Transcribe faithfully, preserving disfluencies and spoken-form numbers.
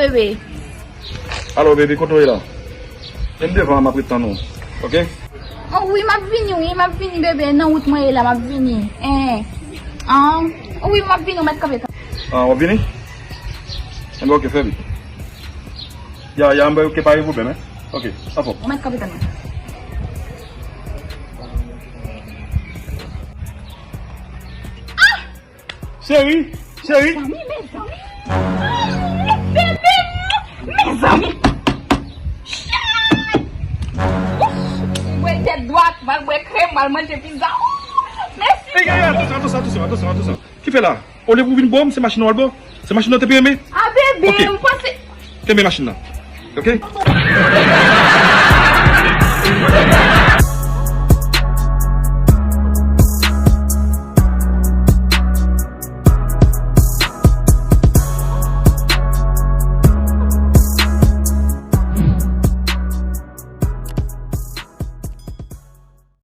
Bebe. Alo, bebe, kote w ye la? E m devan an, m ap ret tann ou. Oke? Oh, wi, m ap vini, wi, m ap vini, bebe. Nan wout mwen ye la, m ap vini. Eh. Ah, oh, wi, m ap vini, ou mèt kanpe tann. Ah, w ap vini? Enben, oke, fè vit. Ya, ya, m wè ke pa gen pwoblèm, en. Oke, anfòm. Ou mèt kanpe tann mwen. Cheri, cheri. Mezanmi, mezanmi. Bebe m, mezanmi. Chay! Ouf, m bwè tèt dwat, m al bwè krèm, m al manje pizza. Ouf, mèsi. Ey, ey, ey, atansyon, atansyon, atansyon, atansyon, atansyon. Ki fè la? Olye pou vin bò m, se machin nan w al bò. Se machin nan w te peye m. Ah, bebe, m panse. Kenbe machin nan. Oke?